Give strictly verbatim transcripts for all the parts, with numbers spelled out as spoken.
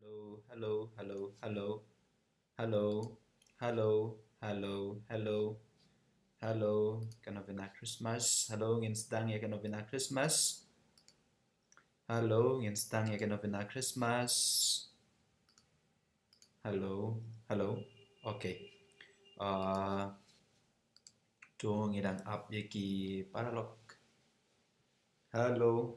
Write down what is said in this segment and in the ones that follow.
Hello, hello, hello, hello. Hello, hello, hello, hello. Hello, ka novena Christmas. Hello, ngin sdang ïa ka novena Christmas. Hello, ngin sdang ïa ka novena Christmas. Hello, hello. Okay. Uh, to ngi dang ap ïa ki paralok. Hello.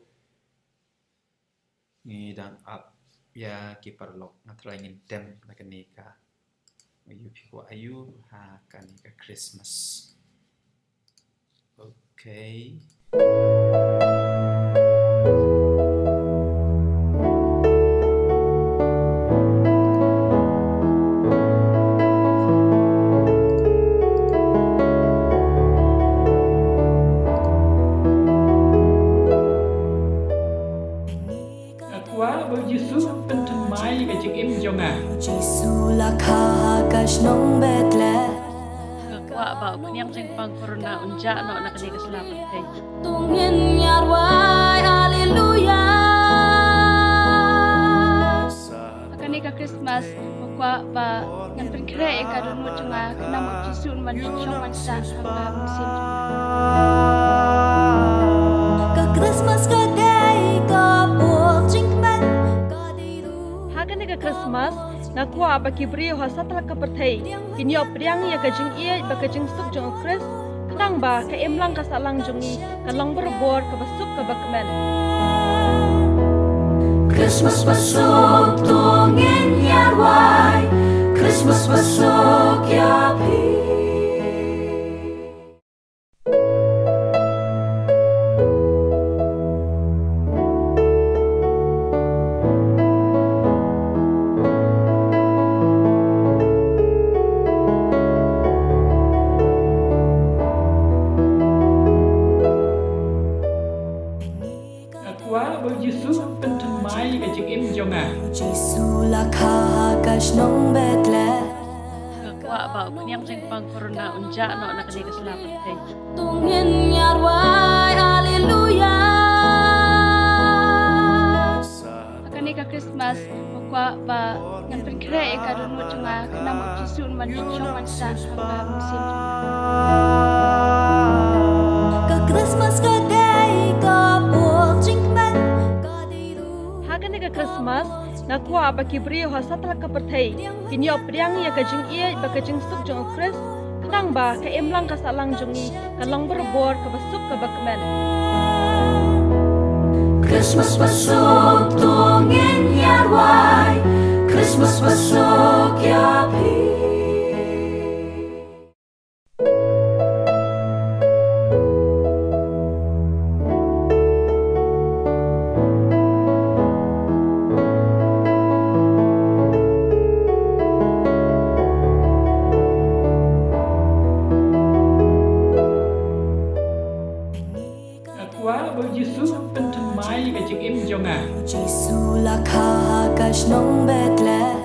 Ngi dang ap ïa ki paralok, nga trai ngin tem na kane ka. Ïa phi kwah aiu ha kane ka Christmas. Okay. Nga kwah ba u Jisu un pynthymmai ïa ka jingim jong nga. Jisu la kha ha ka shnong Bethlehem. Nga kwah ba u khñiang jingpang corona un jah noh na kane ka sla pyrthei. To ngin ïa rwai haleluya. Ha kane ka Christmas, nga kwah ba ngan pynkhreh ïa ka dohnud jong nga, khnang ba u Jisu un wan shong wan sah ha ka mynsiem jong nga. Ka Christmas ka dei ka por jingkmen, ka dei ruh. Ha kane ka Christmas, nga kwah ba ki briew ha satlak ka pyrthei kin ïoh pdiang ïa ka jingïeit bad ka jingsuk jong u Khrist, khnang ba ka imlang ka sahlang jong ngi kan long barabor kaba suk kaba kmen. Christmas ba suk to ngin ïa rwai, Christmas ba suk ïa phi. Nga kwah ba u Jisu un pynthymmai ïa ka jingim jong nga. Jisu la kha ha ka shnong Bethlehem. Nga kwah ba u khñiang jingpang corona un jah noh na kane ka sla pyrthei. To ngin ïa rwai haleluya. Ha kane ka Christmas, nga kwah ba ngan pynkhreh ïa ka dohnud jong nga, khnang ba u Jisu un wan shong wan sah ha ka mynsiem jong nga. Ka Christmas ka dei ka por jingkmen, ka dei ruh. Ha kane ka Christmas, nga kwah ba ki briew ha satlak ka pyrthei kin ïoh pdiang ïa ka jingïeit bad ka jingsuk jong u Khrist, khnang ba ka imlang ka sahlang jong ngi kan long barabor kaba suk kaba kmen. Christmas ba suk to ngin ïa rwai, Christmas ba suk ïa phi. Nga kwah ba u Jisu un pynthymmai ïa ka jingim jong nga. Jisu la kha ha ka shnong Bethlehem.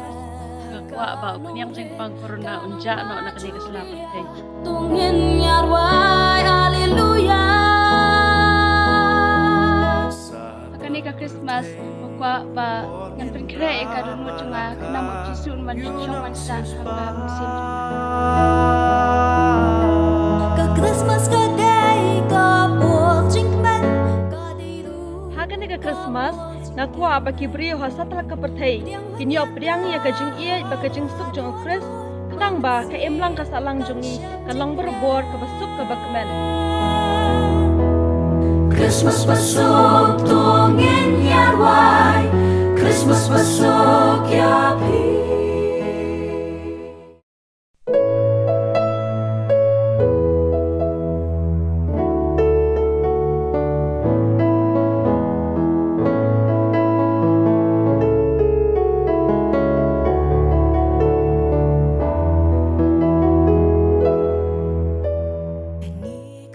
Nga kwah ba u khñiang jingpang corona un jah noh na kane ka sla pyrthei. To ngin ïa rwai haleluya. Ha kane ka Christmas, nga kwah ba ngan pynkhreh ïa ka dohnud jong nga, khnang ba u Jisu un wan shong wan sah ha ka mynsiem jong nga. Ka Christmas ka dei ka por jingkmen, ka dei ruh. Ha kane ka Christmas, nga kwah ba ki briew ha satlak ka pyrthei kin ïoh pdiang ïa ka jingïeit bad ka jingsuk jong u Khrist, khnang ba ka imlang ka sahlang jong ngi kan long barabor kaba suk kaba kmen. Christmas ba suk to ngin ïa rwai, Christmas ba suk ïa phi.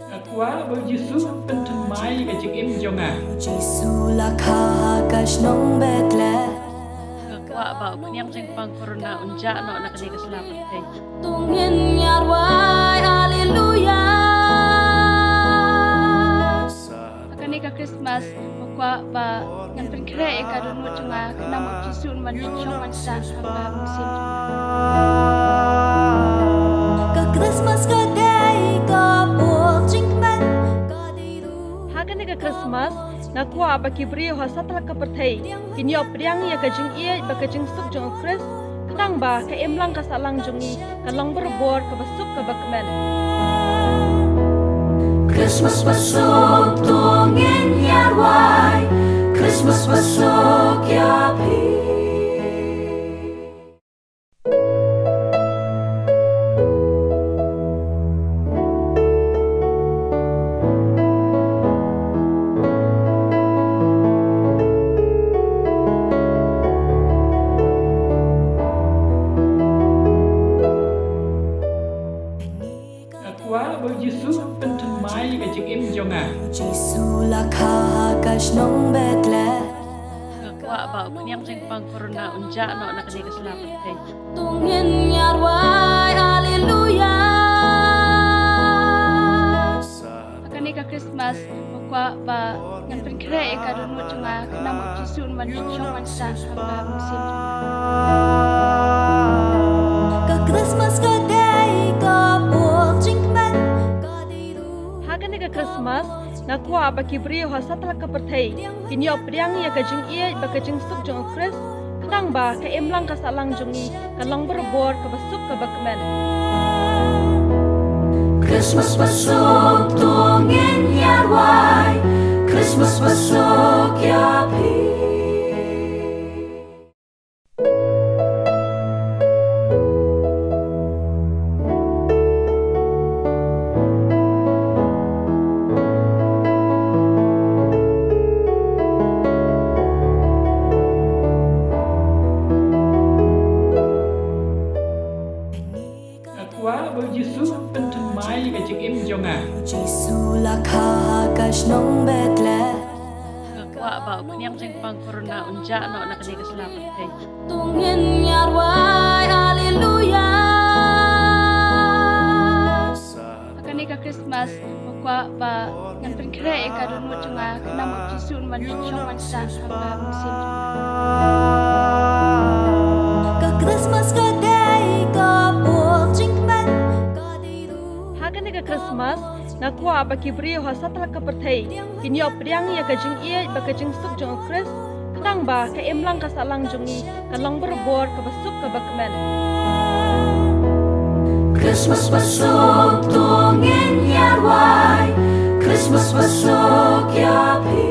Nga kwah ba u Jisu un pynthymmai ïa ka jingim jong nga. Jisu la kha ha ka shnong Bethlehem. Nga kwah ba u khñiang jingpang corona un jah noh na kane ka sla pyrthei. To ngin ïa rwai haleluya. Ha kane ka Christmas, nga Kwah ba ngan pynkhreh ïa ka dohnud jong nga, khnang ba U Jisu un wan shong wan sah ha ka mynsiem jong nga. Ka Christmas ka dei ka por jingkmen, ka dei ruh. Ha kane ka Christmas, nga kwah ba ki briew ha satlak ka pyrthei kin ïoh pdiang ïa ka jingïeit bad ka jingsuk jong U Khrist, khnang ba ka imlang ka sahlang jong ngi kan long barabor kaba suk kaba kmen. Christmas ba suk to ngin ïa rwai, Christmas ba suk ïa phi. Nga kwah ba U Jisu pynthymmai ïa ka jingim jong nga. Jisu la kha ha ka shnong Bethlehem. Nga kwah ba u khñiang jingpang corona un jah noh na kane ka sla pyrthei. To ngin ïa rwai, haleluya. Ha kane ka Christmas, nga kwah ba ngan pynkhreh ïa ka dohnud jong nga, khnang ba U Jisu un wan shong wan sah ha ka mynsiem jong nga. Ka Christmas ka dei ka por jingkmen, ka dei ruh. Ha kane ka Christmas, nga kwah ba ki briew ha satlak ka pyrthei kin ïoh pdiang ïa ka jingïeit bad ka jingsuk jong U Khrist, khnang ba ka imlang ka sahlang jong ngi kan long barabor kaba suk kaba kmen. Christmas ba suk to ngin ïa rwai, Christmas ba suk ïa phi. Nga kwah ba U Jisu pynthymmai ïa ka jingim jong nga. Jisu la kha ha ka shnong Bethlehem. Nga kwah ba u khñiang jingpang corona un jah noh na kane ka sla pyrthei. To ngin ïa rwai, haleluya. Ha kane ka Christmas, nga kwah ba ngan pynkhreh ïa ka dohnud jong nga, khnang ba U Jisu un wan shong wan sah ha ka mynsiem jong nga. Ka Christmas ka dei ka por jingkmen, ka dei ruh. Ha kane ka Christmas, nga kwah ba ki briew ha satlak ka pyrthei kin ïoh pdiang ïa ka jingïeit bad ka jingsuk jong U Khrist, khnang ba ka imlang ka sahlang jong ngi kan long barabor kaba suk kaba kmen. Christmas ba suk to ngin ïa rwai, Christmas ba suk ïa phi.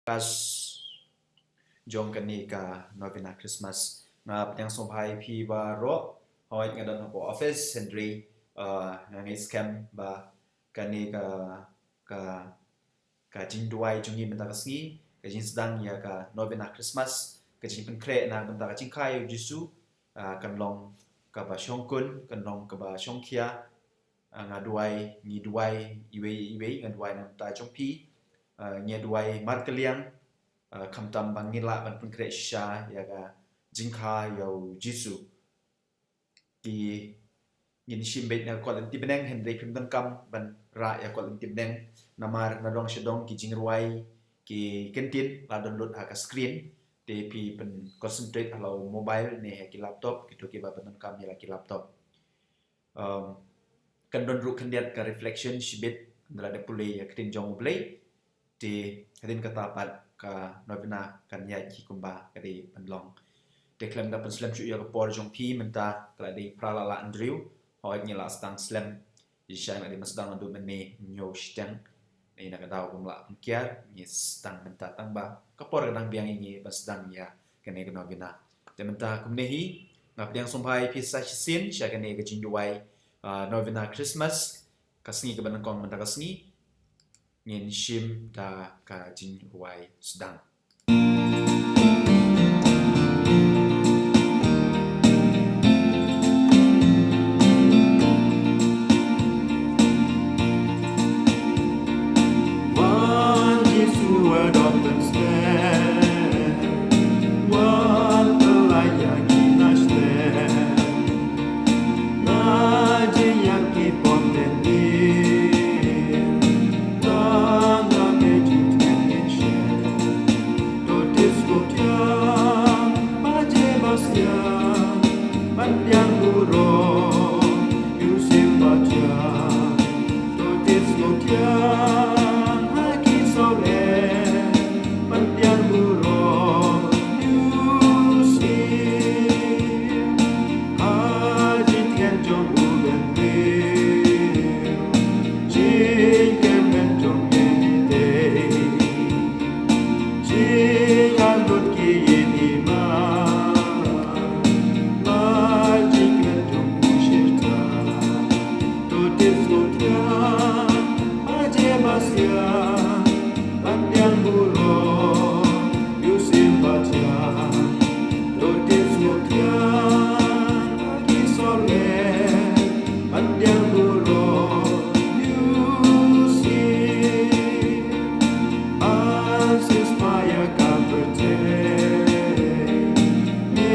Kas jong kane ka novena Christmas. Nga pdiang sngewbha ïa phi baroh, hooid nga don hapoh office, hynrei, uh, nga ngeit skhem ba kane ka, ka, ka jingduwai jong ngi mynta ka sngi, ka jingsdang ïa ka novena Christmas, ka jingpynkhreh na ka bynta ka jingkha ïa U Jisu, ah, kan long kaba shongkun, kan long kaba shongkhia. Ah, nga duwai, ngi duwai iwei iwei, nga duwai na ka bynta jong phi, ah, ngi duwai markylliang, ah, khamtam ba ngin lah ban pynkhreh shisha ïa ka jingkha ïa U Jisu. Te ngin shim beit na ka kot lynti bneng, hynrei phim donkam ban rah ïa kot lynti bneng, namar na dong sha dong ki jingrwai ki kyntien la download ha ka screen, te phi pyn concentrate ha la u mobile ne ha ki laptop, kito kiba pyndonkam ïa la ki laptop. Um, kan don ruh khyndiat ka reflection shibit, ynda la dep pule ïa ka ktien jong U Blei. Te hadien kata pat ka novena kan ïaid hi kumba ka dei ban long. Te khlem da pynslem shuh ïa ka por jong phi mynta ka la dei phra la lah hynriew. Hooid ngi la sdang slem. Shisha ngi la dei ban sdang naduh mynne hynñiew shiteng. Ngi na ka daw kum lah pynkiar ngi sdang mynta tang ba ka por ka dang biang ïa ngi ban sdang ïa kane ka novena. Te mynta kumne hi, Nga pdiang sngewbha ïa phi sa shisien sha kane ka jingduwai, ah, Novena Christmas, ka sngi kaba nyngkong mynta ka sngi. Ngin shim da ka jingduwai sdang. Wan Jisu, wat open stem. Wan pynlait ïa ngi na stem. Na jingïap ki pop ten din. Tang na me jingtngen ngin shem. To tis ko tiang, ba je ba siang, ban tiang burom, yu sim ba tiang. To tis ko tiang, ha ki sawle, ban tiang burom, yu sim. Ha jingtngen jong u ben briew, jingkyrmen jong ngi dei. Jingangnud ki ïing i man, ma jingkyrmen jong u shirta. To tis ko tiang, ba je ba siang, ban tiang burom, yu sim ba tiang. To tis ko tiang, ha ki sawle, ban tiang burom, yu sim. Ban sis pa ïa ka pyrthei, me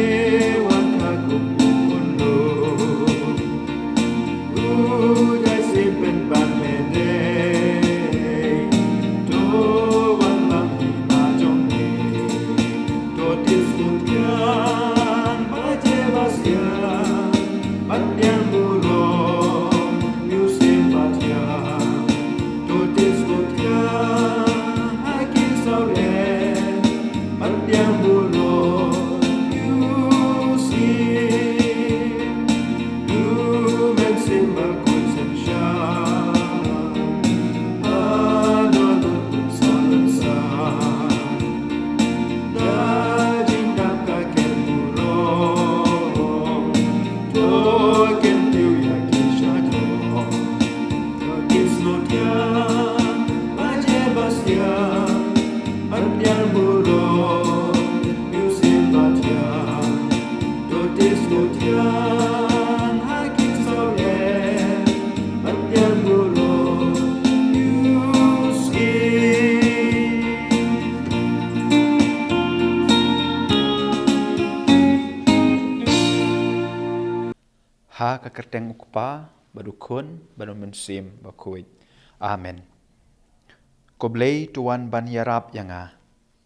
wan ka kum u khunlung. U dei sien pynban me dei. To wan lam hima jong me. To tis ko tiang, ba je ba siang, ban tiang burom, yu sim ba tiang. To tis ko tiang, ha ki sawle, ban tiang burom, yu sim. Yu men sim ba khuid synshar, ha dohnud kum salonsar. Da jingdap ka ker burom, to kyntiew ïa ki shajrong. To tis ko tiang, ba je ba siang, ban tiang burom, yu sim ba tiang. To tis ko tiang, ha ki sawle, ban tiang burom, yu sim. Ha ka kyrteng u Kpa, bad u Khun, bad u Mynsiem Bakhuid. Amen. Ko Blei, to wan ban ïarap ïa nga.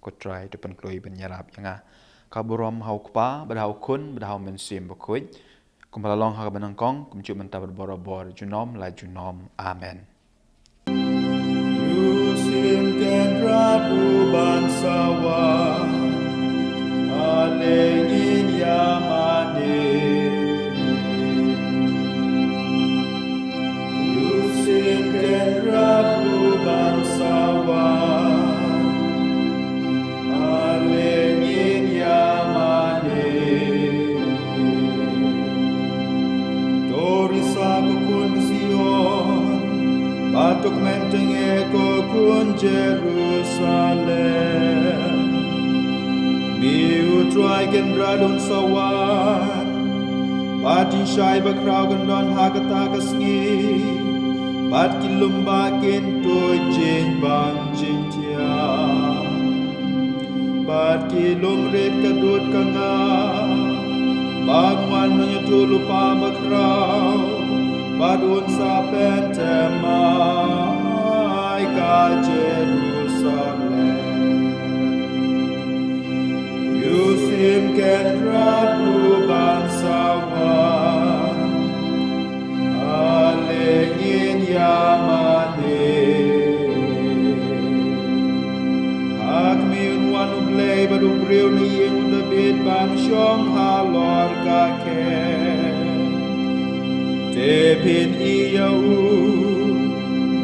Ko Trai, to pynkloi ban ïarap ïa nga. Ka burom ha u Kpa, bad ha u Khun, bad ha u Mynsiem Bakhuid. Kumba la long ha kaba nyngkong, kumjuh mynta bad barabor, junom la junom. Amen. Yu Syiem Kynrad u ban sawa, ale ngin ïamane. Yu Syiem Kynrad u ban sawa, ale ngin ïamane. To risa ko khun Zion, bad to kmen tynge ko khun Jerusalem. Ïa U Trai Kynrad un sa wan, bad jingshai bakhraw kan don ha kata ka sngi, bad ki lum ba kin tuid jingbam jingthiah. Bad ki lum rit ka dud ka nga, bad wan nongïathuhlypa bakhraw, bad un sa pynthymmai ka Jerusalem. Yu Syiem Kynrad u ban sawa, ale ngin ïamane. Ha khmih un wan U Blei bad u briew na ïing u Dabid ban shong halor ka khet. Te phin ïohi ïa u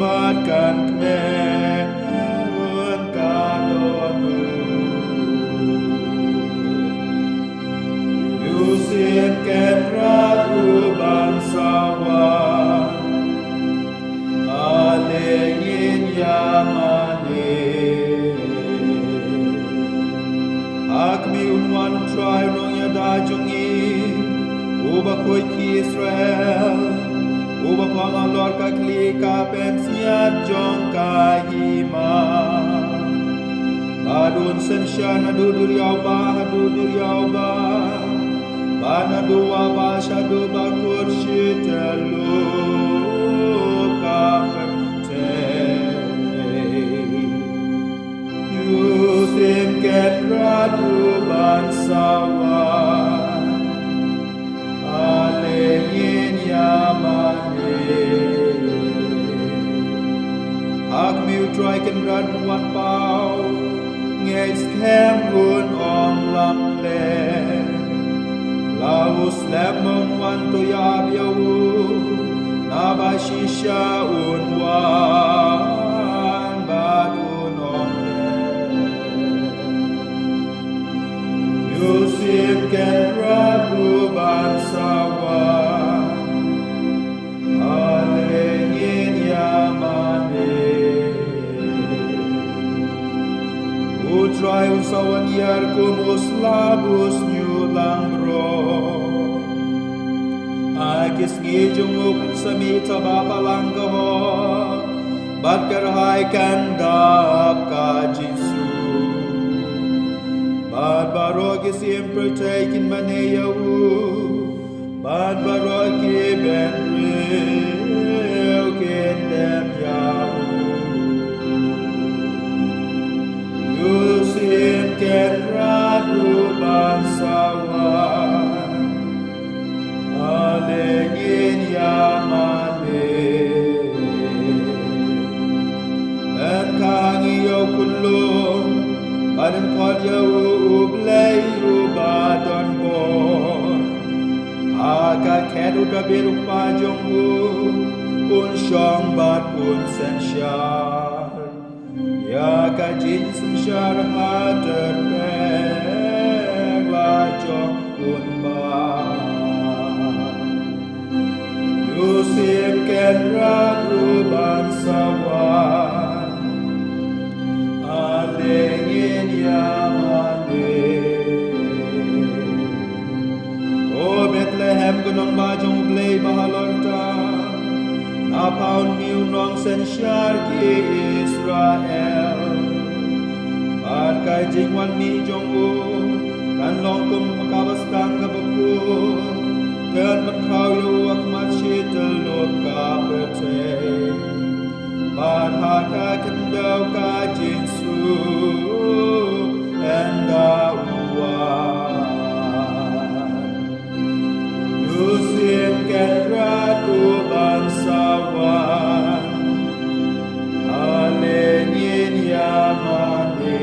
bad kan kmen un ka dohnud. Sien Kynrad u ban sawa, ale ngin ïa mane. Ha khmih un wan Trai u nongïada jong ngi, uba khuid ki Israel, uba pang halor ka khlieh ka pynsngiat jong ka hima. Bad un synshar naduh duriaw bah haduh duriaw bah, bad naduh wah bah shaduh ba kut shi tyllup ka pyrthei. U Sien Kynrad u ban sawa, ale ngin ïa mane. Ha khmih u Trai Kynrad un wan paw, ngeit skhem un ym lamler. La u slem un wan to ïa ap ïa u, naba shisha un wan bad un ym ler. U Sien Kynrad u ban sawa, ale ngin ïa mane. U Trai un sa wan ïar kum u slap u shñiuh langbrot. Ha ki sngi jong u kan sa mih taba balang ka hok, bad kyrhai kan dap ka jingsuk. Bad baroh ki siem pyrthei kin mane ïa u, bad baroh ki bynriew kin dem ïa u. U Sien Kynrad u ban sawa, ale ngin ïa mane. Yn kha ha ngi ïa u khyllung, bad yn khot ïa u U Blei uba don bor. Ha ka khet u Dabid u kpa jong u, un shong bad un synshar. Ïa ka jingsynshar ha tyrpeng la jong un bah. U Sien Kynrad u ban sawa, ale ngin ïa mane. Ko Bethlehem, ko nongbah jong U Blei ba halor tam, na pha un mih u nongsynshar ki Israel. Bad ka jingwan mih jong u kan long kum kaba sdang kaba kut, kan pynkhraw ïa u ha khmat shi tyllup ka pyrthei. Bad ha ka khyndew ka jingsuk ynda u wan. U Sien Kynrad u ban sawa, ale ngin ïa mane.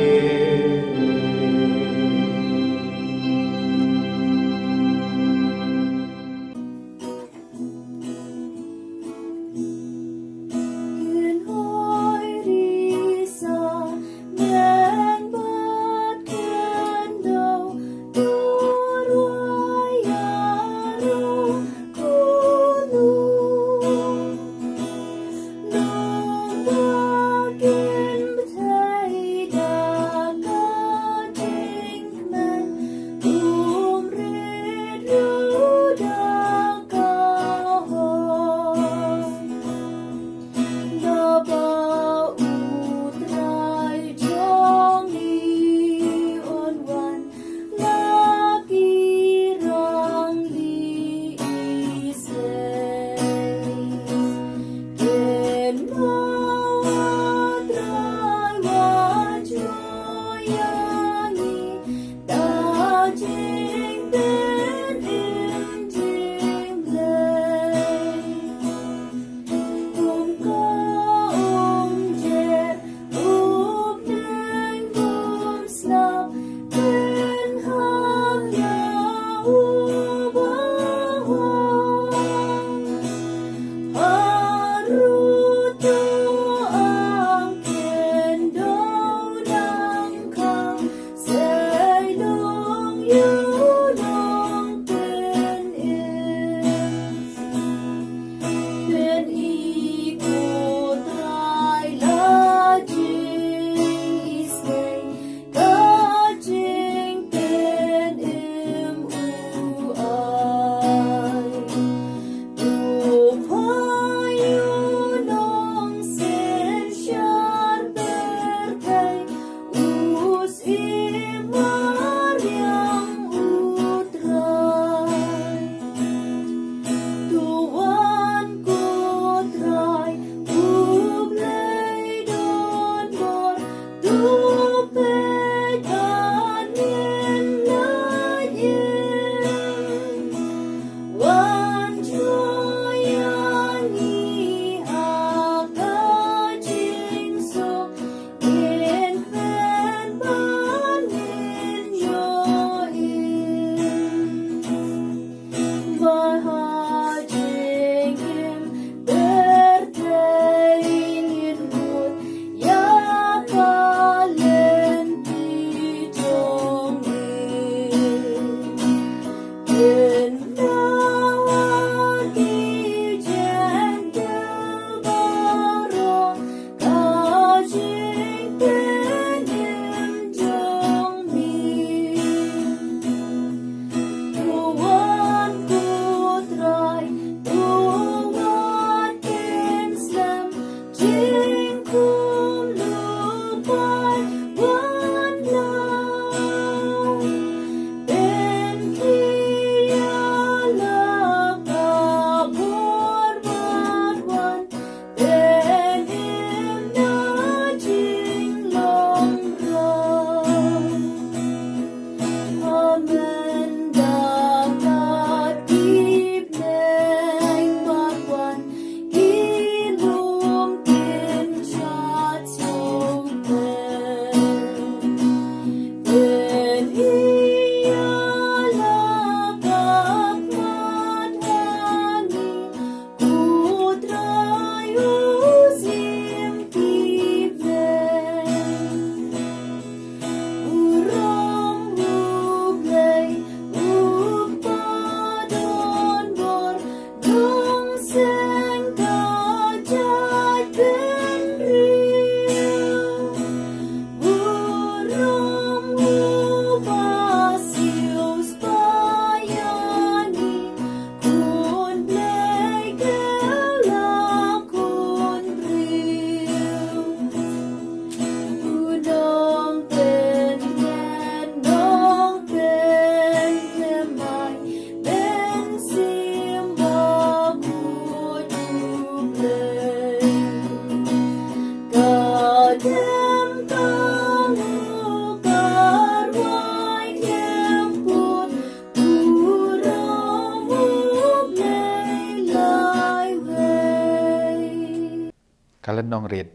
Ka lynnong rit.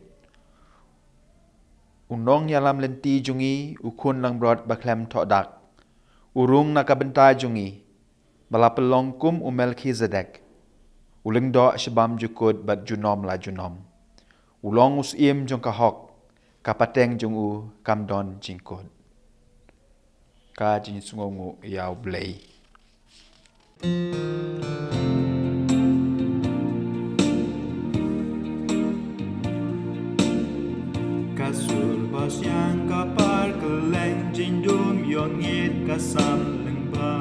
U nongïalam lynti jong ngi, u khun langbrot ba khlem thoh dak, u rung na ka bynta jong ngi, ba la pynlong kum u Melkhizedek, u lyngdoh shabam jukut bad junom la junom. U long u syiem jong ka hok, ka pateng jong u kam don jingkut. Ka jingsngewnguh ïa U Blei. Ka sur ba siang ka par kylleng, jingdum ïong it ka sam lyngba.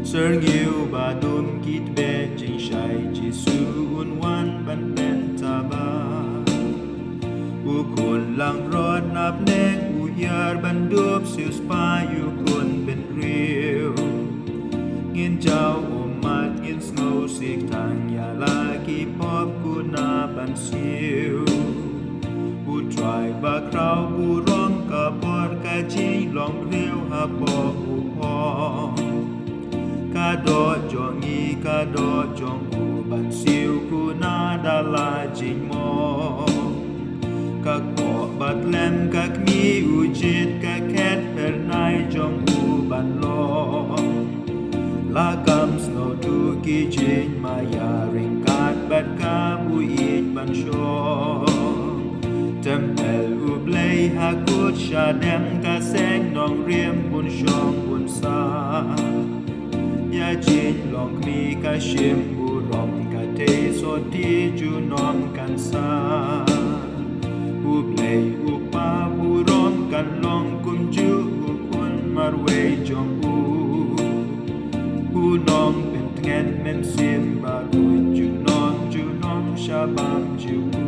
Syrngiew ba dum ki tbeh, jingshai Jisu un wan ban pyntaba. U khun langbrot na bneng u hiar ban dup siewspah ïa u khun bynriew. Ngin jaw ummat, ngin sngewsih tang ïa la ki pop, kuna ban siew. U Trai bakhraw burom, ka bor ka jinglong briew hapoh u phong. Ka doh jong ngi, ka doh jong u ban siew, kuna da la jingmong. Ka kpoh ba tlem ka kmie, u jied ka khet, phyrnai jong u ban long. La kam sngewthuh ki jingmaïa, ryngkat bad ka buit ban shong. Templ U Blei ha kut shadem, ka seng nongrim bun shong bun sah. Ïa jinglong kmie ka shim burom, ka thei sotti junom kan sah. U Blei U Kpa burom kan long kumjuh, u khun marwei jong u. U Nongpyntngen Mynsiem Bakhuid, junom junom shabam jong u.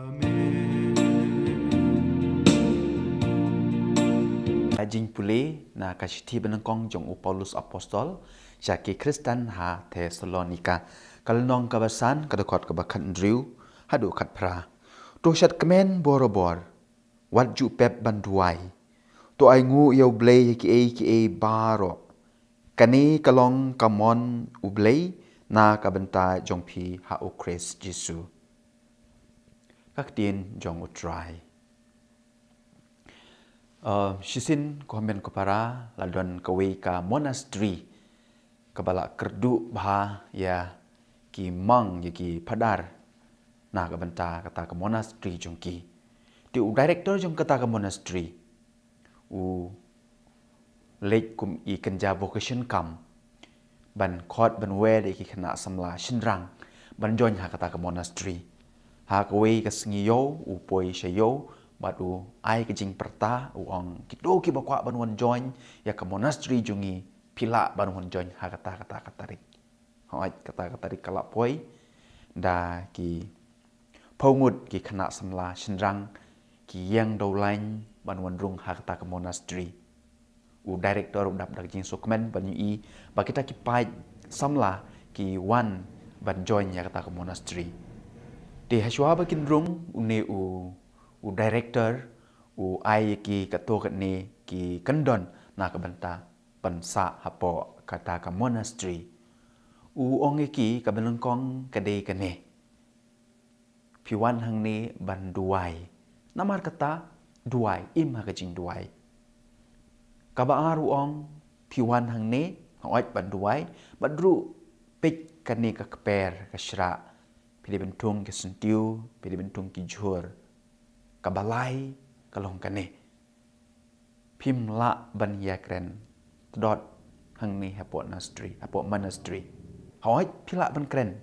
Amen. Ka jingpule na ka shithi banyngkong jong u Paulus Apostol sha ki Khristan ha Thessalonika, ka lynnong kaba san, ka dkhot kaba khathynriew haduh khatphra. To shad kmen borabor, wat ju pep ban duwai. To ainguh ïa U Blei ïa kiei kiei baroh. Kane ka long ka mon U Blei na ka bynta jong phi ha U Khrist Jisu. Ka ktien jong U Trai. Uh, shisien ko hynmen ko para, la don kawei ka monastery kaba la kyrduh bha ïa ki monk, ïa ki phadar, na ka bynta kata ka monastery jong ki. Te u director jong kata ka monastery u leit kum i kynja vocation camp, ban khot ban wer ïa ki khynnah samla shynrang ban join ha kata ka monastery. Ha kawei ka sngi ïew u poi sha ïew bad u ai ka jingpyrta, u ong, kito kiba kwah ban wan join ïa ka monastery jong ngi, phi lah ban wan join ha kata kata ka tarik. Hooid, kata ka tarik ka la poi, da ki phew ngut ki khynnah samla shynrang ki ïeng dewlaiñ ban wan rung ha kata ka monastery. U director u dap da ka jingsngewkmen ban ïohi ba kita ki paid samla ki wan ban join ïa kata ka monastery. Te hashwa ba kin rung, une u, u director u ai ïa ki katto katne ki kyndon na ka bynta pynsah hapoh kata ka monastery. U ong ïa ki, kaba nyngkong ka dei kane: phi wan hangne ban duwai. Namar kata, duwai, im ha ka jingduwai. Kaba ar u ong, phi wan hangne, hooid, ban duwai, bad ruh peit kane ka kper, ka shrah. Phi dei ban thung ki syntiew, phi dei ban thung ki jhur. Kaba lai ka long kane: phim lah ban ïakren tdot hangne hapoh monastery, hapoh monastery. Hooid, phi lah ban kren,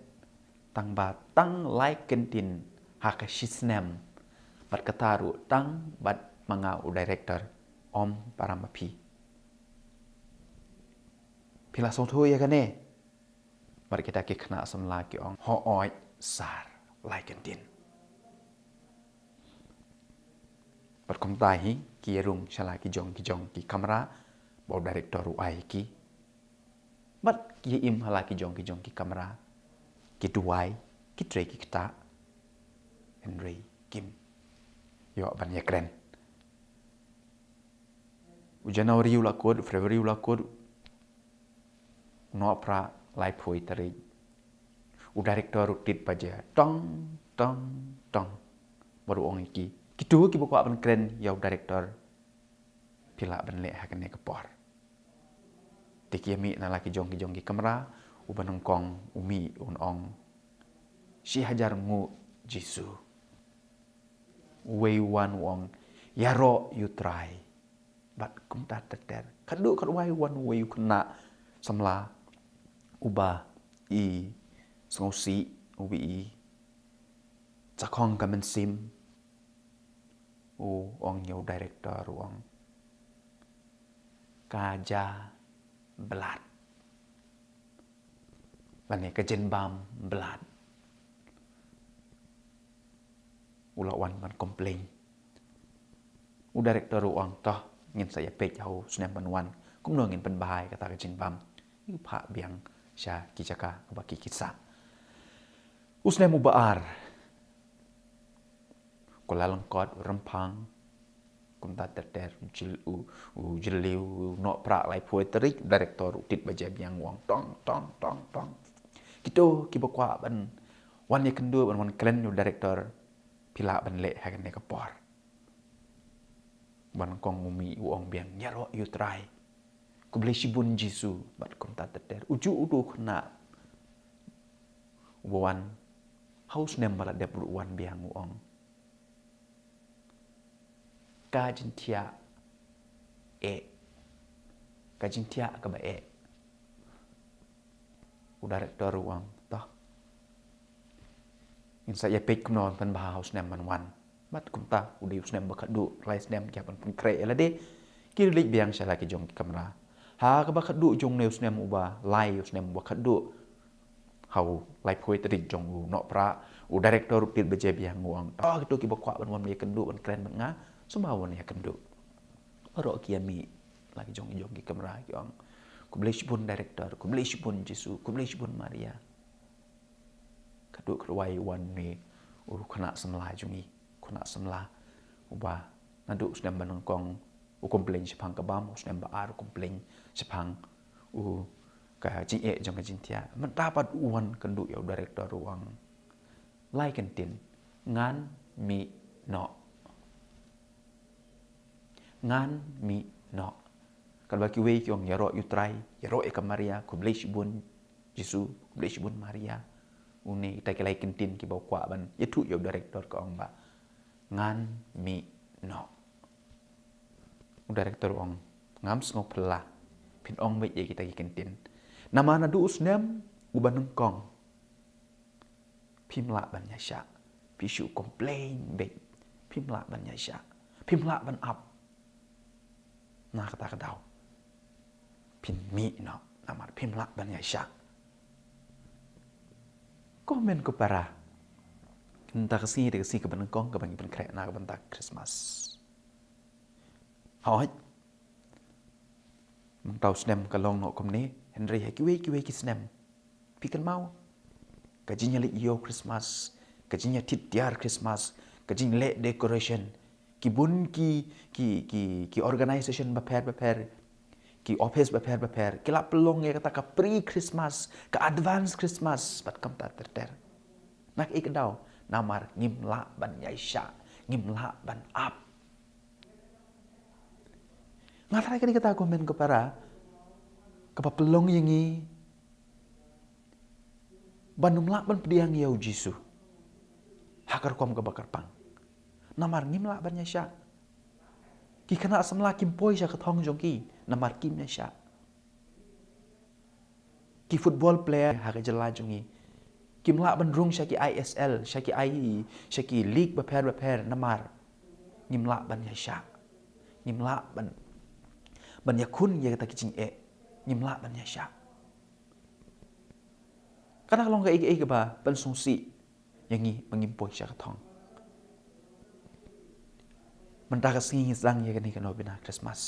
tangba tang lai kyntien ha ka shi snem, bad kata ruh tang bad ma nga u director, ym para ma phi. Phi la sngewthuh ïa kane? Bad kita ki khynnah samla ki ong, hooid sir, lai kyntien. Bad kumta hi ki ïa rung sha la ki jong ki jong ki kamra ba u director u ai ki. Bad ki ïa im ha la ki jong ki jong ki kamra, ki duwai, ki trei ki ktah. Hynrei kim ïoh ban ïakren. U January u la kut, u February u la kut, u Nohprah Laiphew tarik. U director u tit baje. Tong, tong, tong. Bad u ong ïa ki. Kito kiba kwah ban kren ïa u director, phi lah ban leh ha kane ka por. Te ki ïa mih na la ki jong ki jong ki kamra, uba nyngkong u mih un ong, "Shi hajar nguh Jisu." Uwei u wan u ong, "Ïaroh ïa u Trai." Bad kumta ter ter. Khadduh khadwai u wan uwei u khynnah samla uba i sngewsih, uba i jakhong ka mynsiem. U ong ïa u director, u ong, "Ka ja blad." Lane ka jingbam blad. U la wan ban complain. U director u ong, "Toh, ngin sa ïa peit ha u snem ban wan kumno ngin pynbha ïa kata ka jingbam." U phah biang sha ki jaka kaba ki kit sah. U snem uba ar, Kuala Lyngkot, Rymphang, kumta ter ter, u Jyl-, u, u Jylliew, u Nohprah, laiphew tarik, director u tit baje biang, u ong, "Tong, tong, tong, tong. Kito kiba kwah ban wan ïakynduh, ban wan kren ïa u director, phi lah ban leh ha kane ka por." Uba nyngkong u mih u ong biang, "Ïaroh ïa u Trai. Khublei shibun Jisu." Bad kumta ter ter. U juh uto u khynnah uba wan ha u snem ba la dep ruh u wan biang, u ong, "Ka jingthiah eh. Ka jingthiah kaba eh." U director u ong, "Toh, ngin sa ïa peit kumno ban pynbha ha u snem ban wan." Bad kumta, u dei u snem ba khadduh, lai snem ki hap ban pynkhreh ïa lade. Ki leit biang sha la ki jong ki kamra. Ha kaba khadduh jong une u snem uba lai, u snem uba khadduh, ha u laiphew tarik jong u Nohprah, u director u tit baje biang, u ong, "Toh, kito kiba kwah ban wan ïakynduh, ban kren bad nga, sngewbha wan ïakynduh." Baroh ki ïa mih la ki jong ki jong ki kamra, ki ong, "Khublei shibun director, khublei shibun Jisu, khublei shibun Maria." Khadduh khadwai u wan une u khynnah samla jong ngi, khynnah samla uba naduh u snem ba nyngkong u complain shaphang ka bam, u snem ba ar u complain shaphang u ka jingeh jong ka jingthiah. Mynta pat u wan kynduh ïa u director, u ong, "Lai kyntien, ngan mih noh. Ngan mih noh." Katba kiwei ki ong, "Ïaroh ïa u Trai, ïaroh ïa ka Maria, khublei shibun Jisu, khublei shibun Maria." Une kita ki lai kyntien kiba u kwah ban ïathuh ïa u director, ka ong ba, "Ngan mih noh." U director u ong, "Ngam sngew phylla phin ong beit ïa kita ki kyntien. Namar naduh u snem uba nyngkong phim lah ban ïaishah. Phi shu complain beit. Phim lah ban ïaishah. Phim lah ban ap na kata ka daw. Phin mih noh, namar phim lah ban ïaishah." Ko hynmen ko para, mynta ka sngi dei ka sngi kaba nyngkong kaba ngi pynkhreh na ka bynta Christmas. Hooid, mynta u snem ka long noh kumne, hynrei ha kiwei kiwei ki snem, phi kynmaw, ka jingïaleit ïew Christmas, ka jingïatit tiar Christmas, ka jingleh decoration, ki bun ki, ki, ki, ki organization bapher bapher, ki office bapher bapher ki la pynlong ïa kata ka pre-Christmas, ka advance Christmas, bad kumta ter ter. Na kaei ka daw? Namar ngim lah ban ïaishah, ngim lah ban ap. Nga tharai kane kata, ko hynmen ko para, kaba pynlong ïa ngi ban ym lah ban pdiang ïa u Jisu ha ka rukom kaba kyrpang. Namar ngim lah ban ïaishah. Ki khynnah samla kim poi sha ka thong jong ki namar kim ïaishah. Ki football player ha ka jylla jong ngi kim lah ban rung sha ki I S L, sha ki I, sha ki league bapher bapher namar ngim lah ban ïaishah. Ngim lah ban, ban ïakhun ïa kata ki jingeh. Ngim lah ban ïaishah. Kata ka long kaei kaei kaba pynsngewsih ïa ngi ba ngim poi sha ka thong. Mynta ka sngi ngi sdang ïa kane ka nongpynbna Christmas.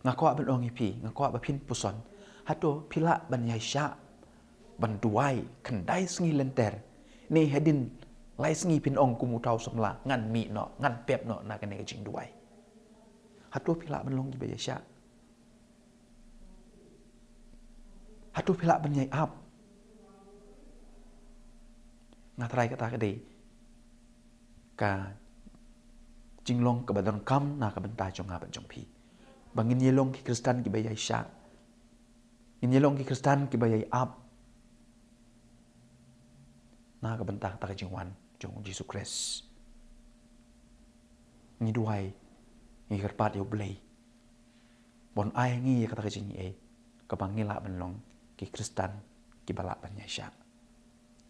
Nga kwah ban ong ïa phi, nga kwah ba phin puson. Hato phi lah ban ïaishah ban duwai khyndai sngi lynter, ne hadien lai sngi phin ong kum uta u samla, ngan mih noh, ngan pep noh na kane ka jingduwai? Hato phi lah ban long kiba ïaishah? Hato phi lah ban ïai ap? Nga trai kata ka dei ka jinglong kaba donkam na ka bynta jong nga bad jong phi. Ba ngin ïa long ki Khristan kiba ïai shah. Ngin ïa long ki Khristan kiba ïai ap. Na ka bynta kata ka jingwan jong u Jisu Khrist. Ngi duwai, ngi kyrpad ïa u Blei ban ai ngi ïa kata ka jingïeit kaba ngi lah ban long ki Khristan kiba lah ban ïai shah.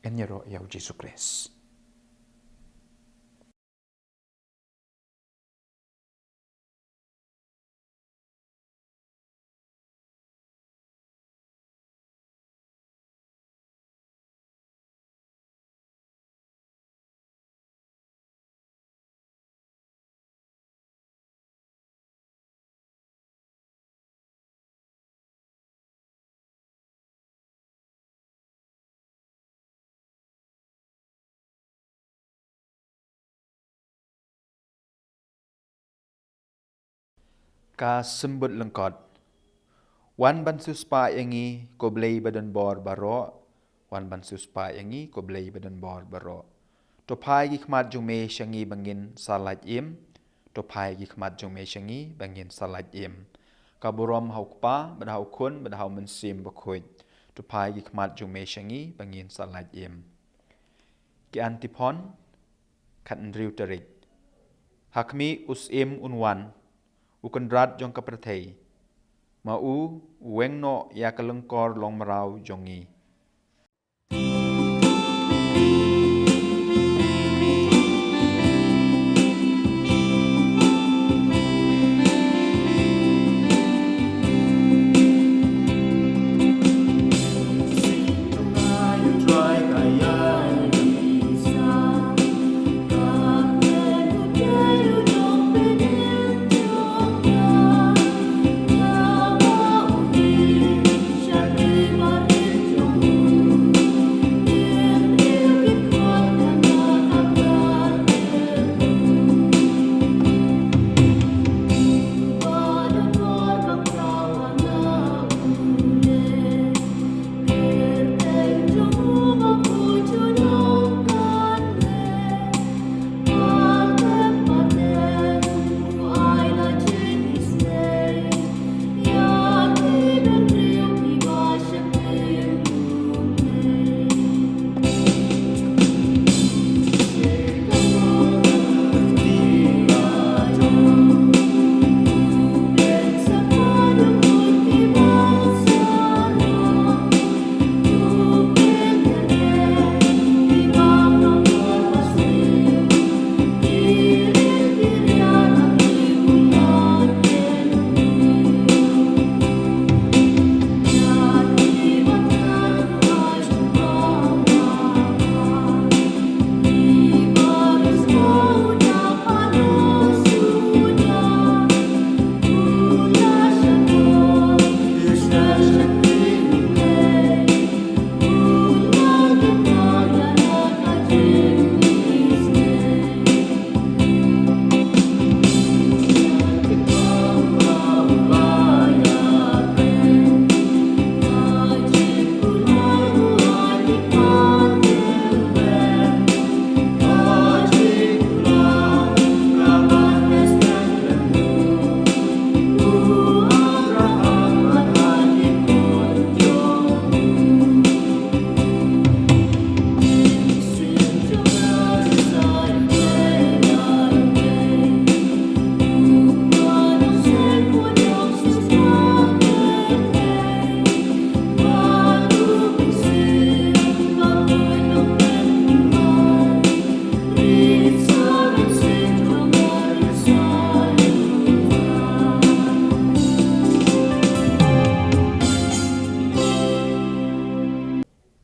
Yn ïaroh ïa u Jisu Khrist. Ka symbud lyngkot. Wan ban siewspah ïa ngi, ko Blei badonbor baroh. Wan ban siewspah ïa ngi, ko Blei badonbor baroh. To phai ki khmat jong me sha ngi ba ngin sa lait im. To phai ki khmat jong me sha ngi ba ngin sa lait im. Ka burom ha u Kpa, bad ha u Khun, bad ha u Mynsiem Bakhuid. To phai ki khmat jong me sha ngi ba ngin sa lait im. Ki Antiphon, khathynriew tarik. Ha khmih u Syiem un wan, u Kynrad jong ka pyrthei. Ma u, u weng noh ïa ka lyngkor longmraw jong ngi.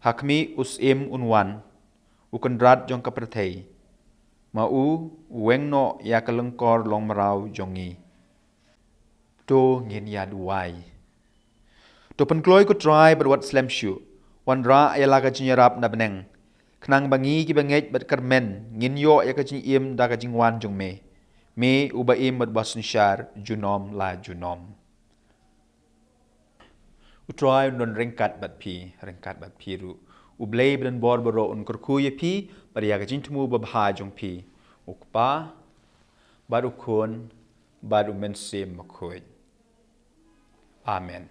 Ha khmih u Syiem un wan, u Kynrad jong ka pyrthei. Ma u, u weng noh ïa ka lyngkor longmraw jong ngi. To ngin ïa duwai. To pynkloi ko Trai bad wat slem shuh. Wanrah ïa la ka jingïarap na bneng. Khnang ba ngi kiba ngeit bad kyrmen ngin ïoh ïa ka jingim da ka jingwan jong me. Me uba im bad ba synshar junom la junom. U Trai un don ryngkat bad phi, ryngkat bad phi ruh. U Blei ba don bor baroh un kyrkhu ïa phi bad ïa ka jingthmu babha jong phi. U Kpa bad U Khun bad U Mynsiem Bakhuid. Amen.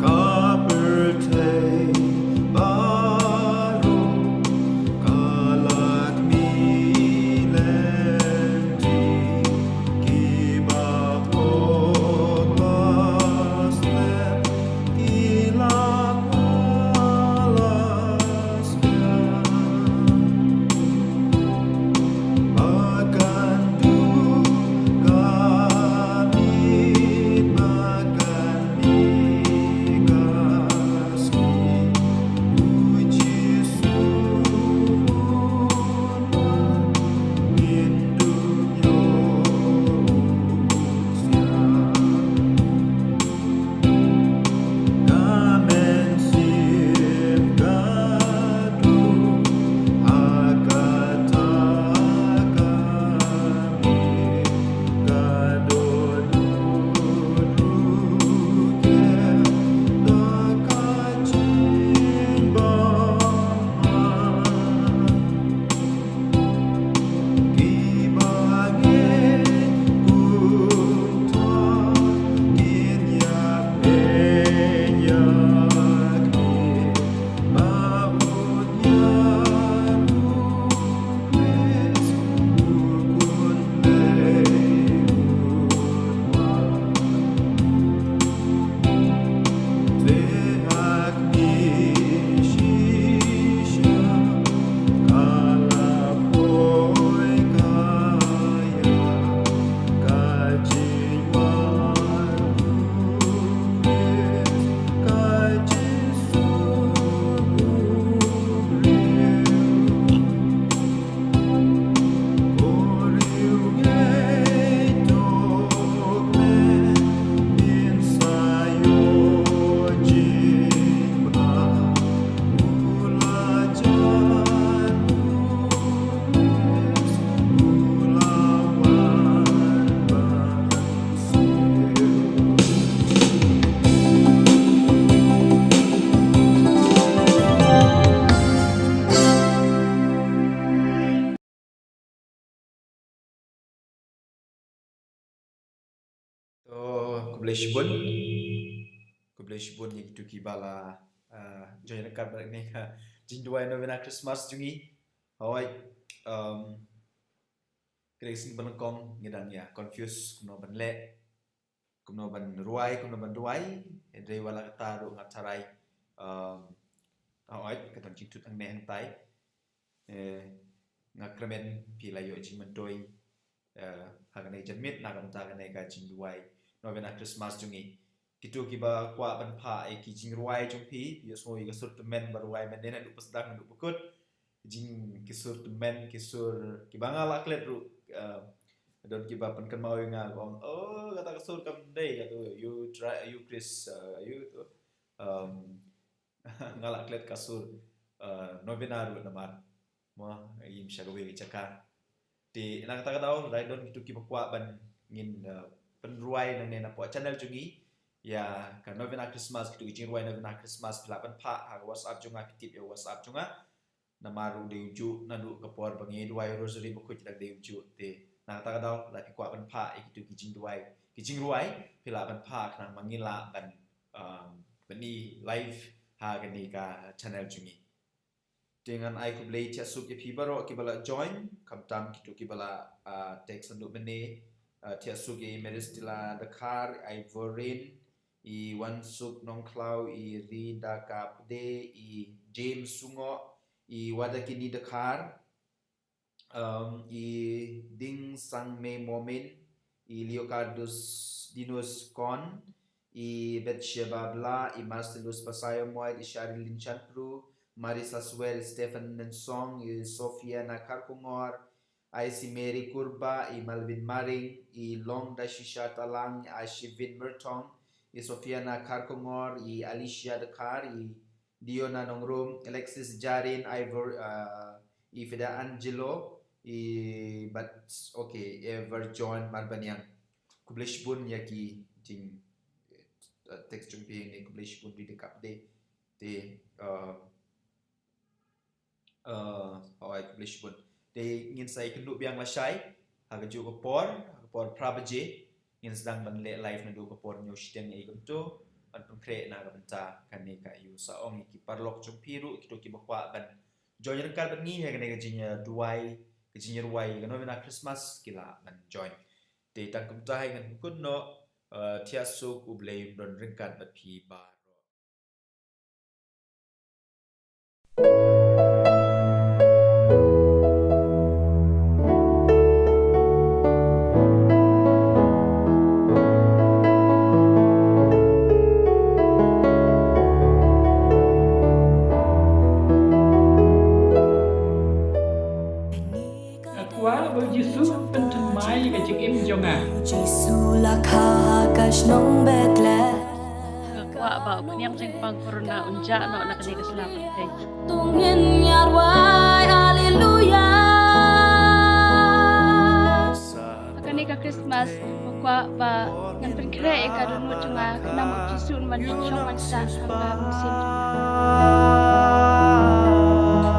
Ka pyrthei baroh ka la khmih lynti, kiba hok ba slem ki la kwah la sdang. Ba kan duh ka miet, ba kan mih ka sngi, U Jisu un wan, ngin dup ïoh u siang. Ka mynsiem ka duh ha kata ka miet, ka dohnud ruh kem da ka jingbymman. Kiba ngeit kumta kin ïapeit ïa khmih, ba un ïaroh Khrist, U Khun Blei un wan. To, khublei shibun. Khublei shibun ïa kito kiba la, ah, join ryngkat bad ngi ha ka jingduwai Novena Christmas jong ngi. Hooid, um, ka dei ka sngi ba nyngkong, ngi dang ïa confuse kumno ban leh, kumno ban rwai, kumno ban duwai. Hynrei wat la katta ruh nga tharai, um, hooid, ka don jingthut hangne hangtai. Eh, nga kyrmen phi la ïoh jingmyntoi, eh, ha kane ka janmiet na ka bynta kane ka jingduwai Novena Christmas jong ngi. Kito kiba kwah ban phah ïa ki jingrwai jong phi, ïohsngew ïa ka sur tymmen ba rwai mynne naduh ba sdang naduh ba kut. Jing ki sur tymmen, ki sur kiba nga la klet ruh, eh, don kiba pynkynmaw ïa nga, ba ong, "Oh, kata ka sur kam dei, kata, you try, you Chris, eh, you tu." Um, nga la klet ka sur, eh, novena ruh namar mo, ngim shah kawei ka jaka. Te na kata ka daw, lada don kito kiba kwah ban ngin, eh, pynrwai nangne napoh channel jong ngi ïa ka Novena Christmas, kito ki jingrwai Novena Christmas, phi lah ban phah ha ka WhatsApp jong nga, phi tip ïa WhatsApp jong nga. Namar u dei u juh naduh ka por ba ngi duwai rosary bakhuid, u dang dei u juh. Te na kata ka daw, lada phi kwah ban phah ïa kito ki jingduwai, ki jingrwai, phi lah ban phah khnang ba ngin lah ban, um, ban ïohi live ha kane ka channel jong ngi. Te ngan ai khublei thiah suk ïa phi baroh kiba la join, khamtam kito kiba la, ah, text naduh mynne, ah, thiah suk ïa i Meristila Dkhar, i Vorin, i Wansuk Nongkhlaw, i Rida Kapde, i James Sungoh, i Wadakini Dkhar, um, i Ding Sangme Momin, i Leocardus Dinus Kon, i Betsheba Bla, i Marcellus Pasayo Moit, i Sharilyn Chanpru, Marisa Swer, i Stephen Nensong, i Sophia Nakharkongor, i Simeri Kurba, i Malvin Maring, i Long Dashisha Talang, i Ashivin Murtong, i Sophia Nakharkongor, i Alicia Dkhar, i Diona Nongrum, Alexis Jarin, Ivor, uh, i Fida Angelo, I, but okay, ever join mar ban ïang. Khublei shibun ïa ki jing, eh, text jong phi ne, khublei shibun ri de kap de. Te, uh, uh, oi, khublei shibun. Te ngin sa ïakynduh biang lashai ha kajuh ka por, ha ka por phra baje. Ngin sdang ban leh live naduh ka por hynñiew shiteng ïa i kumto, ban pynkhreh na ka bynta kane ka ïu. Sa ong ïa ki paralok jong phi ruh, kito kiba kwah ban join ryngkat bad ngi ha kane ka jingduwai, ka jingrwai ka novena Christmas, ki lah ban join. Te tang kumta hi ngan kut noh, eh, thiah suk, U Blei un don ryngkat bad phi baroh. Nga kwah ba U Jisu un pynthymmai ïa ka jingim jong nga. Jisu la kha ha ka shnong Bethlehem. Nga kwah ba u khñiang jingpang corona un jah noh na kane ka sla pyrthei. Tungin ïa rwai haleluya. Ha kane ka Christmas, nga kwah ba ngan pynkhreh ïa ka dohnud jong nga, khnang ba U Jisu un wan shong wan sah ha ka mynsiem jong nga.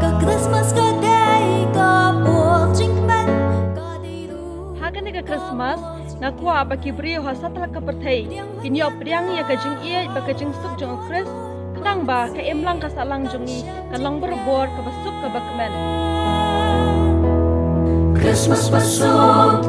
Ka Christmas ka dei ka por jingkmen, ka dei ruh. Ha kane ka Christmas, nga kwah ba ki briew ha satlak ka pyrthei kin ïoh pdiang ïa ka jingïeit bad ka jingsuk jong U Khrist, khnang ba ka imlang ka sahlang jong ngi kan long barabor kaba suk kaba kmen. Christmas ba suk